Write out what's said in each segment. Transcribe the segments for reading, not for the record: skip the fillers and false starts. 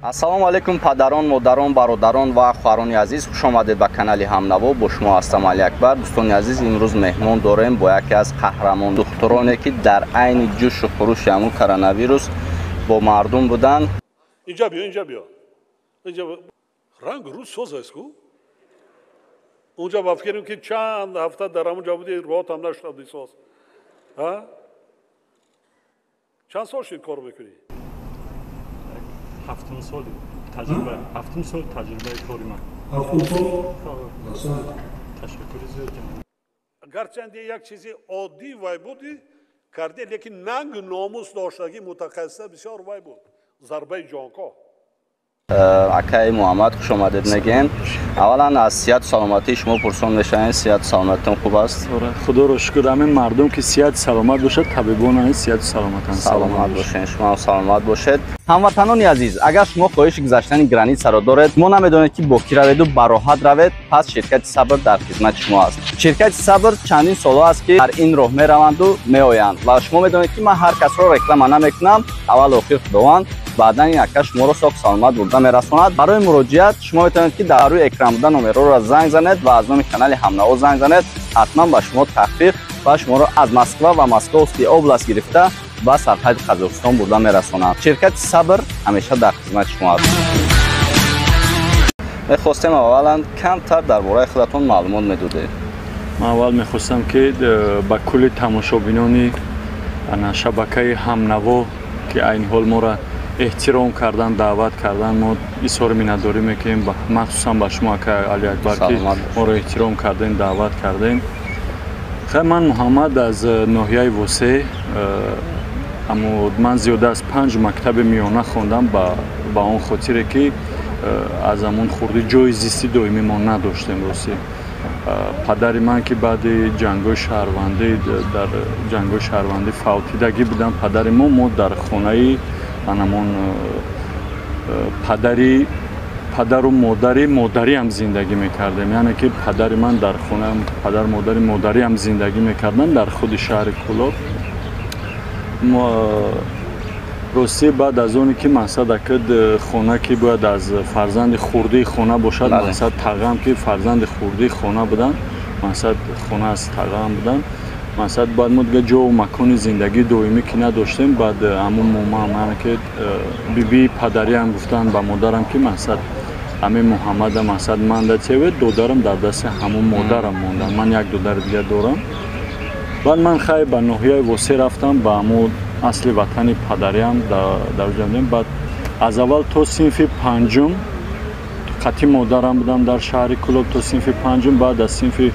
Ассалому алайкум, падарон, модарон, бародарон ва хоҳарони азиз, хуш омадед ба канали Ҳамнаво. Бо шумо ҳастам Али Акбар. Дӯстони азиз, имрӯз меҳмон дорем бо яке аз қаҳрамон духтуроне, ки дар айни ҷӯшу хурӯши ҳамун коронавирус бо мардум буданд. Инҷа биё, инҷа биё. Инҷа ранг рӯз соз аст ку? Унҷа ба фикрем, ки чанд ҳафта дар ҳамунҷа буди, роҳатам нашуд соз. Ҳа? Чанд сол шуд кор мекунӣ? Ҳафтум соли таҷриба, ҳафтум сол таҷрибаи кори ман. Ҳафтум сол? Ташаккури зиёд. Гарчанде як чизи оддӣ вай буди карде, лекин нанг номус доштагӣ мутахассиса бисёр вай буд, зарбаи ҷонкоҳ. Акаи Муҳаммад, хуш омадед мегӯем. Аввалан аз сиҳату саломатии шумо пурсон мешавем. Сиҳату саломатитон хуб аст? Худоро шукр, ҳамин мардум ки сиҳату саломат бошад, табибон ҳамин сиҳату саломатанд. Саломат бошед, шумо ҳам саломат бошед. Ҳамватанони азиз, агар шумо хоҳиши гузаштани границаро доред, шумо намедонед, ки бо кӣ раведу ба роҳат равед, пас ширкати Сабр дар хизмати шумо аст. Ширкати Сабр чандин солҳо аст, ки дар ин роҳ мераванду меоянд, ва шумо медонед, ки ман ҳар касро реклама намекунам. Аввал охир Худованд, баъдан ин ака шуморо соқ саломат бурда мерасонад. Барои муроҷиат шумо метавонед, ки дар рӯи экран буда номерҳоро занг занед ва аз номи канали Ҳамнаво занг занед. Ҳатман ба шумо тахфиф ва шуморо аз Москва ва Московский область гирифта ба сарҳади Қазоқистон бурда мерасонад. Ширкати Сабр ҳамеша дар хизмати шумо аст. Мехостем, аввалан камтар дар бораи худатон маълумот медодед. Ман аввал мехостам, ки ба кулли тамошобинони шабакаи Ҳамнаво, ки айни ҳол моро эҳтиром кардан, даъват кардан, мо изҳори миннатдорӣ мекунем, махсусан ба шумо, ака Али Акбар, ки моро эҳтиром кардем, даъват кардем. Хай, ман Муҳаммад аз ноҳияи Восе. Аммо ман зиёда аз панҷ мактаби миёна хондам, ба он хотире ки аз ҳамон хурдӣ ҷои зисти доимӣ мо надоштем. Ростӣ, падари ман, ки баъди ҷангҳои шаҳрвандӣ, дар ҷангҳои шаҳрвандӣ фавтидагӣ буданд падари мо, мо дар хонаи анамон падари падару модари модариам зиндагӣ мекардем. Яъне ки падари ман дар хона падару модари модариам зиндагӣ мекарданд дар худи шаҳри Кӯлоб. Ростӣ, баъд аз оне ки мақсад акид хона, ки бояд аз фарзанди хурдии хона бошад, мақсад тағам, ки фарзанди хурдии хона буданд, мақсад хона аз тағам буданд, мақсад баъд мо дига ҷову макони зиндагии доимӣ ки надоштем. Баъд ҳамун момаам, яъне ки бибии падариам, гуфтанд ба модарам, ки мақсад ҳамин Муҳаммада мақсад манда теве, додарам дар дасти ҳамун модарам монданд. Ман як додари дига дорам. Баъд ман хай ба ноҳияи Восе рафтам, ба ҳамун асли ватани падариам дар ҷамъ. Баъд аз аввал то синфи панҷум қатъи модарам будам дар шаҳри Кӯлоб, то синфи панҷум. Баъд аз синфи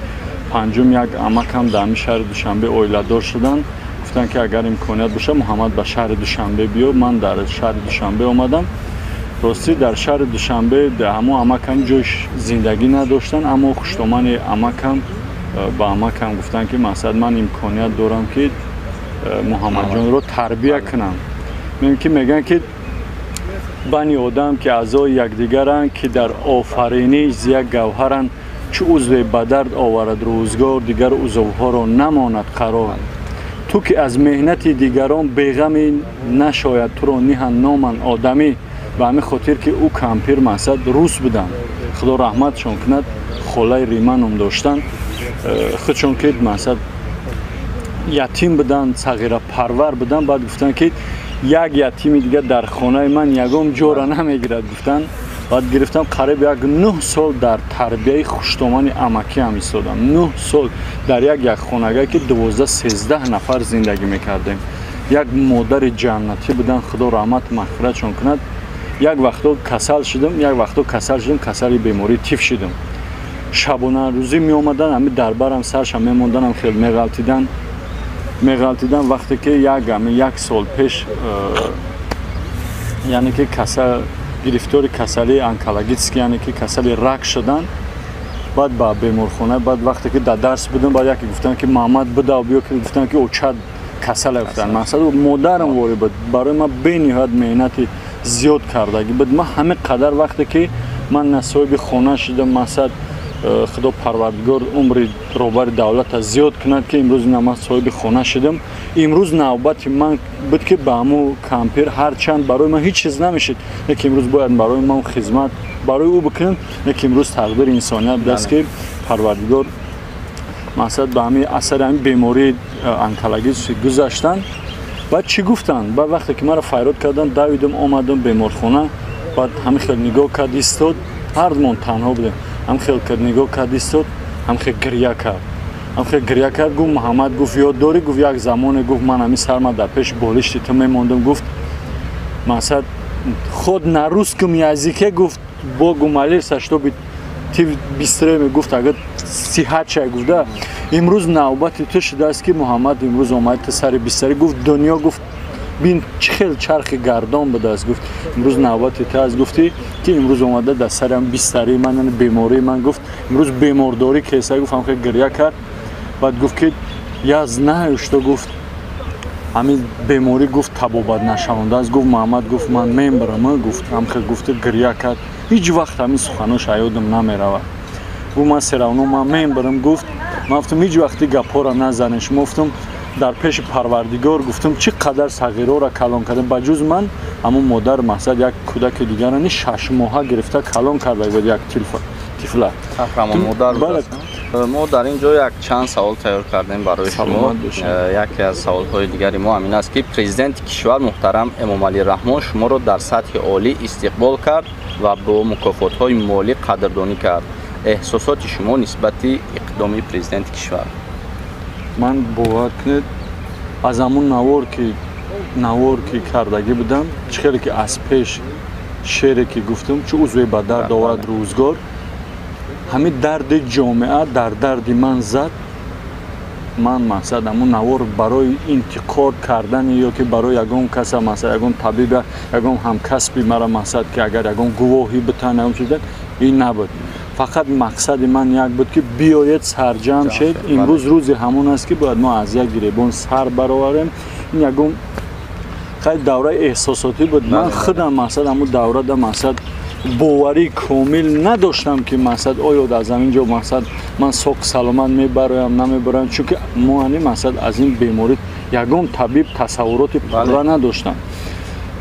панҷум як амакам дар ҳамин шаҳри Душанбе оиладор шуданд. Гуфтанд, ки агар имконият бошад, Муҳаммад, ба шаҳри Душанбе биё. Ман дар шаҳри Душанбе омадам. Ростӣ, дар шаҳри Душанбе ҳамун амакам ҷои зиндагӣ надоштанд, аммо хуштомани амакам ба амакам гуфтанд, ки мақсад ман имконият дорам, ки Муҳаммадҷонро тарбия кунам. Ки мегӯянд, ки бани одам, ки аъзои якдигаранд, ки дар офариниш як гавҳаранд, чу узве ба дард оварад рӯзгор, дигар узвҳоро намонад қарор. Ту ки аз меҳнати дигарон беғамӣ, нашояд туро ниҳанд номанд одамӣ. Ба ҳамин хотир, ки ӯ кампир мақсад рус буданд, Худо раҳматшон кунад, холаи Рима ном доштанд. Худшон ки мақсад ятим буданд, сағирапарвар буданд. Баъд гуфтанд, ки як ятими дигар дар хонаи ман ягон ҷора намегирад, гуфтанд. Баъд гирифтам, қариб як 9 сол дар тарбияи хуштомани амакиам истодам. 9 сол дар як хонага, ки 12-13 нафар зиндагӣ мекардем. Як модари ҷаннатӣ буданд, Худо раҳмат мағфиратшон кунад. Як вақто касал шудам, як вақто касал шудам, касали бемории тиф шудам. Шабонарӯзӣ меомаданд, ҳами дар барам саршам мемонданам, хел меғалтидан, меғалтидан. Вақте ки як ами як сол пеш, яъне ки касал, гирифтори касалии онкологический, яъне ки касали рак шуданд. Баъд ба беморхона, баъд вақте ки дар дарс будам, баъд яке гуфтанд, ки Муҳаммад, бидав биё, ки гуфтанд, ки очат касале. Гуфтанд, мақсад модарам ворӣ буд, барои ман бениҳоят меҳнати зиёд кардагӣ буд. Ман ҳамин қадар вақте ки ман насоҳиби хона шудам, мақсад Худо Парвардигор умри роҳбари давлата зиёд кунад, ки имрӯз ина ман соҳиби хона шудам. Имрӯз навбати ман буд, ки ба ҳамун кампир, ҳарчанд барои ман ҳеҷ чиз намешид, лекин имрӯз бояд барои ман хизмат барои ӯ бикунам. Лекин имрӯз тақдири инсоният будааст, ки Парвардигор мақсад ба ҳамин асари ҳамин бемории онкологӣ гузаштанд. Баъд чӣ гуфтанд? Баъд вақте ки маро файрод карданд, давидам, омадам беморхона. Баъд ҳамин хел нигоҳ кард, истод. Ҳардумон танҳо будем. Ҳам хел кард, нигоҳ кард, истод, ҳам хел гиря кард, ҳам хел гиря кард. Гуфт: «Муҳаммад, гуфт, ёд дорӣ, гуфт, як замоне, гуфт, ман ҳамин сарма дар пеши болишти ту мемондам, гуфт, мақсад, хоть на русском языке, гуфт, богу молился, чтобы ты быстрее, гуфт, агар сиҳат шай, гуфт, да, имрӯз навбати ту шудааст, ки Муҳаммад, имрӯз омад ту сари бистарӣ, гуфт, дунё, гуфт, бин, чӣ хел чархи гардон будааст, гуфт, имрӯз навбати ту аст, гуфтӣ, ки имрӯз омада дар сари бистарии ман, яъне бемории ман, гуфт, имрӯз бемордорӣ кеса, гуфт. Ҳам хел гиря кард. Баъд гуфт, ки я знаю, что, гуфт, ҳамин беморӣ, гуфт, табобат нашавандааст, гуфт, Муҳаммад, гуфт, ман мембарам, гуфт. Ҳам хел гуфта гиря кард. Ҳеҷ вақт ҳамин суханош ёдам намеравад. Гуфт: «Ман всё равно ман мембарам», гуфт. Ман гуфтам: «Ҳеҷ вақти гапҳоро назанед шумо», гуфтам, «дар пеши Парвардигор», гуфтам, «чӣ қадар сағирора калон кардем, ба ҷуз ман ҳамун модар, мақсад, як кӯдаки дигарани 6 моҳа гирифта калон карда буд, як тифла». Модар, мо дар ин ҷо як чанд савол тайёр кардем барои шумо. Яке аз саволҳои дигари мо ҳамин аст, ки президенти кишвар муҳтарам Эмомалӣ Раҳмон шуморо дар сатҳи олӣ истиқбол кард ва бо мукофотҳои молӣ қадрдонӣ кард. Эҳсосоти шумо нисбати иқдоми президенти кишвар? Ман, бовар кунед, аз ҳамун навор ки кардагӣ будам, чӣ хеле ки аз пеш шере ки гуфтам, чӣ узве ба дард овард рӯзгор, ҳамин дарди ҷомеа дар дарди ман зад. Ман, мақсад, ҳамун навор барои интиқод кардани ё ки барои ягон каса, мақсад, ягон табиба, ягон ҳамкасби мара, мақсад, ки агар ягон гувоҳӣ битан, ягон чиз, ин набуд. Фақат мақсади ман як буд, ки биёед, сарҷамъ шед. Имрӯз рӯзи ҳамон аст, ки бояд мо аз як гиребон сар бароварем. Ин ягон хеле давраи эҳсосотӣ буд. Ман худам, мақсад, ҳамун даврада, мақсад, боварии комил надоштам, ки, мақсад, оё аз ҳамин ҷо, мақсад, ман соқ саломат мебароям, намебароям, чунки мо ани, мақсад, аз ин беморӣ ягон табиб тасаввуроти пурра надоштам.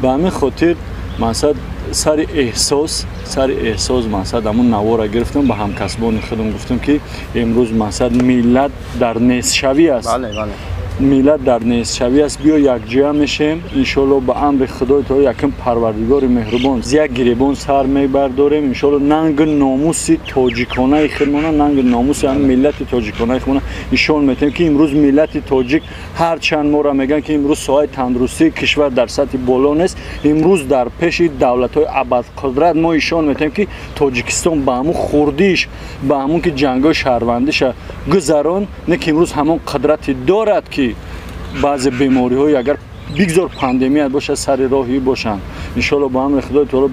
Ба ҳамин хотир, мақсад, сари эҳсос, мақсад, ҳамун навора гирифтам, ба ҳамкасбони худам гуфтам, ки имрӯз, мақсад, миллат дар нестшавӣ аст, миллат дар нестшавӣ аст, биё, якҷоя мешем, иншоалло, ба амри Худои таоло, якум Парвардигори меҳрубон, як гиребон сар мебардорем, иншоалло. Нангу номуси тоҷиконаи худмона, нангу номуси ҳамин миллати тоҷиконаи худмона нишон метиҳем, ки имрӯз миллати тоҷик, ҳарчанд моро мегӯянд, ки имрӯз соҳаи тандурустии кишвар дар сатҳи боло нест, имрӯз дар пеши давлатҳои абарқудрат мо ишон метиҳем, ки Тоҷикистон ба ҳамун хурдиш, ба ҳамун ки ҷангҳои шаҳрвандиша гузарон, не ки имрӯз ҳамон қудрате дорад, ки баъзе бемориҳои, агар бигзор пандемия бошад, сари роҳӣ бошанд. Иншоалло, ба амри Худои таоло,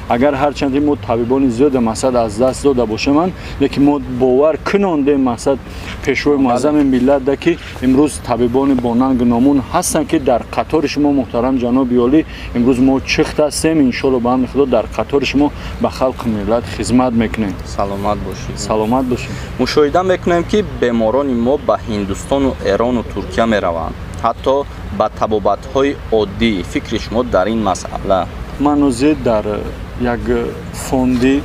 агар ҳарчанд мо табибони зиёде, мақсад, аз даст дода бошеманд, лекин мо бовар кунондем, мақсад, пешвои муаззами миллат да, ки имрӯз табибони бо нангу номун ҳастанд, ки дар қатори шумо, муҳтарам ҷаноби олӣ, имрӯз мо чихт ҳастем. Иншоалло, ба амри Худо, дар қатори шумо ба халқи миллат хизмат мекунем. Саломат бошед. Саломат бошед. Мушоҳида мекунем, ки беморони мо ба Ҳиндустону Эрону Туркия мераванд, ҳатто ба табобатҳои оддӣ. Фикри шумо дар ин масъала? Ман ҳозир дар як фонди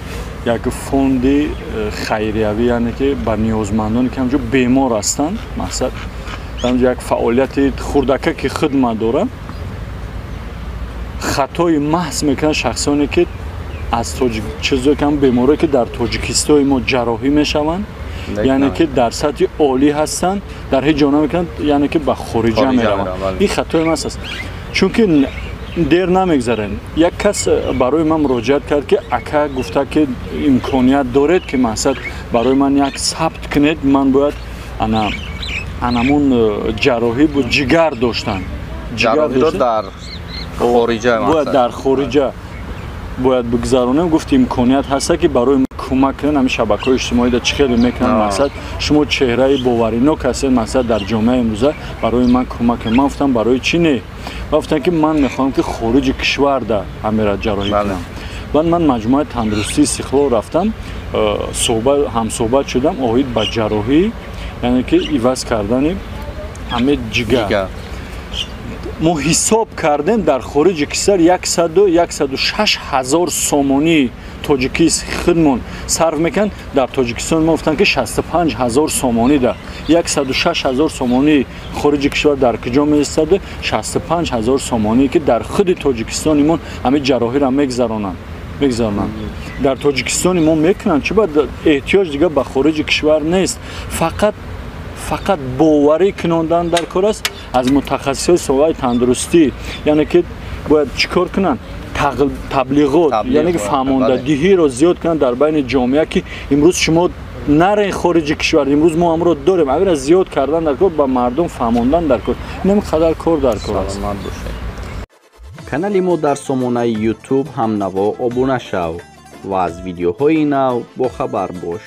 хайриявӣ, яъне ки ба ниёзмандоне, ки ҳамҷо бемор ҳастанд, мақсад, ҳамҷо як фаъолияти хурдака, ки хидмат дорам. Хатои маҳз мекунанд шахсоне, ки аз чизое ки беморое, ки дар Тоҷикистони мо ҷарроҳӣ мешаванд, яъне ки дар сатҳи олӣ ҳастанд, дар ҳеҷ ҷо намекунанд, яъне ки ба хориҷа мераванд. Ин хатои маҳз аст, чунки дер намегзарем. Як кас барои ман муроҷиат кард, ки ака, гуфта, ки имконият доред, ки, мақсад, барои ман як сабт кунед, ман бояд ана анамун ҷарроҳӣ буд, ҷигар доштан. Дар хориҷа. Бояд дар хориҷа бояд бигзаронем. Гуфт, имконият ҳаста, ки барои кӯмак кунед, ҳамин шабакаҳои иҷтимоида чӣ хеле мекунанд, мақсад, шумо чеҳраи боваринок ҳастед, мақсад, дар ҷомеаи имрӯза, барои ман кӯмак кунед. Ман гуфтам: «Барои чӣ не?» Ва гуфтам, ки ман мехоҳам, ки хориҷи кишварда ҳамера ҷарроҳӣ кунам. Баъд ман маҷмӯаи тандурустии Истиқлол рафтам, ҳамсӯҳбат шудам оид ба ҷарроҳӣ, яъне ки иваз кардани ҳамин ҷигар. Мо ҳисоб кардем, дар хориҷи кишвар 106 ҳазор сомонӣ тоҷикӣ худмон сарф мекунанд. Дар Тоҷикистон мо гуфтанд, ки 65 ҳазор сомонӣ да 106 ҳазор сомонӣ хориҷи кишвар дар куҷо меистад, 65 ҳазор сомонӣ ки дар худи Тоҷикистони мо ҳамин ҷарроҳиро мегузаронанд. Дар Тоҷикистони мо мекунанд, чӣ ба эҳтиёҷ дига ба хориҷи кишвар нест. Фақат боварӣ кунондан дар кор аст аз мутахассисони соҳаи тандурустӣ, яъне ки бояд чӣ кор кунанд? Таблиғот, яъне ки фаҳмондадиҳиро зиёд кунанд дар байни ҷомеа, ки имрӯз шумо нарен хориҷи кишвар, имрӯз мо амро дорем. Амира зиёд кардан дар кор, ба мардум фаҳмондан дар кор. Инам қадар кор дар кор аст. Канали мо дар сомонаи YouTube ҳамнаво обуна шав ва аз видеоҳои нав бохабар бош.